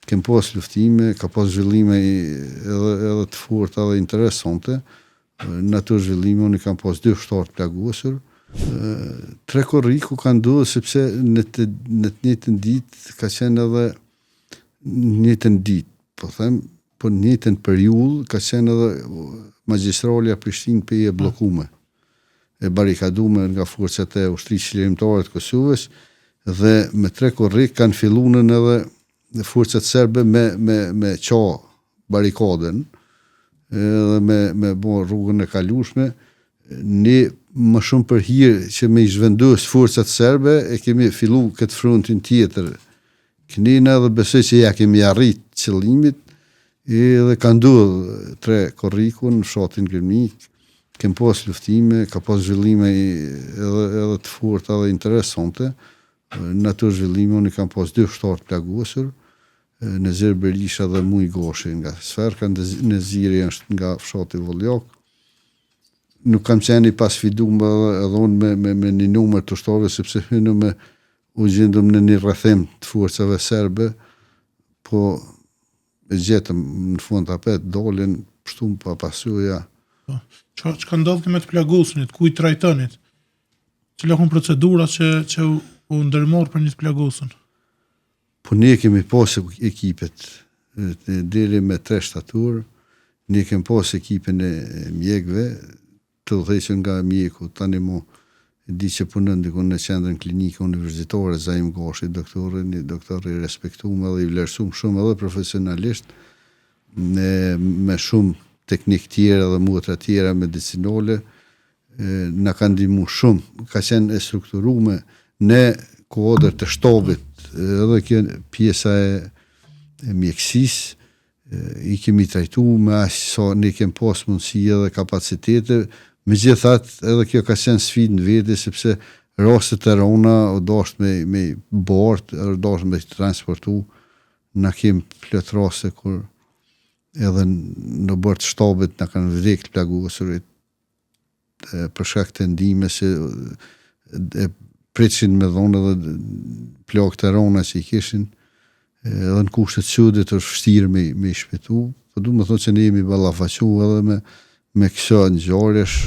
Kem pas luftime, ka pas zhvillime edhe edhe të forta dhe interesante. Në ato zhvillime unë kam pas dy ushtarë të plagosur. 3 korriku ka ndodhur sepse në të në të njëjtën ditë ka qenë edhe në njëjtën ditë, po them, po në njëjtën periudhë ka qenë edhe magjistralja Prishtinë-Pejë e bllokume, e barrikadume nga forcat e Ushtrisë Çlirimtare të Kosovës dhe me 3 korrik kanë fillu edhe forcat serbe me me me ça barrikadën edhe me me bo rrugën e kalueshme. Ne më shumë për hir që me i zhvendos forcat serbe e kemi fillu këtë frontin tjetër. Kënina edhe besoj që ja kemi arrit qëllimit edhe ka ndodhë 3 korriku në fshatin Gremnik, kem pas luftime, ka pas zhvillime edhe edhe të forta dhe interesante. Në ato zhvillime unë kam pas dy ushtarë të plagosur, Nezir Berisha dhe Muj Gashi nga Sferka, Neziri është nga fshati Volljak. Nuk kam qenë i pasfidum edhe, edhe unë me, me, me një numër të ushtarëve, sepse hynë me u gjendëm në një rrethim të forcave serbe, po e gjetëm në fund apet dolën pështum pa pasoja. Po. Çka çka ndodhte me të plagosunit, ku i trajtonit? Cila kon procedura që që u, u ndërmor për një të plagosun? Po ne kemi pas ekipet deri me 3 shtator, ne kemi pas ekipin e mjekëve, të udhëhequr nga mjeku, tani mu e di që punon diku në qendrën klinike universitare Zaim Gashi, doktori, një doktor i respektuar edhe i vlerësuar shumë edhe profesionalisht, me, me shumë teknik tjera dhe motra tjera medicinale, na ka ndihmu shumë, ka qenë e strukturume në kuadër të shtabit, edhe kjo pjesa e, e mjekësisë, i kemi trajtu me aq sa ne kemi pas mundësi edhe kapacitete, megjithatë edhe kjo ka qenë sfidë në vete, sepse rastet e rona u dasht me, me bart, u dasht me transportu, na kemi plot raste kur edhe në bord të shtabit na kanë vdekë të plagosurit, për shkak të ndihmës që e pritshin me dhonë edhe plagët e rona që i kishin, edhe në kushtet sodit është vështirë me, me i shpëtu, po du me thonë që ne jemi ballafaqu edhe me, me këso ngjarjesh.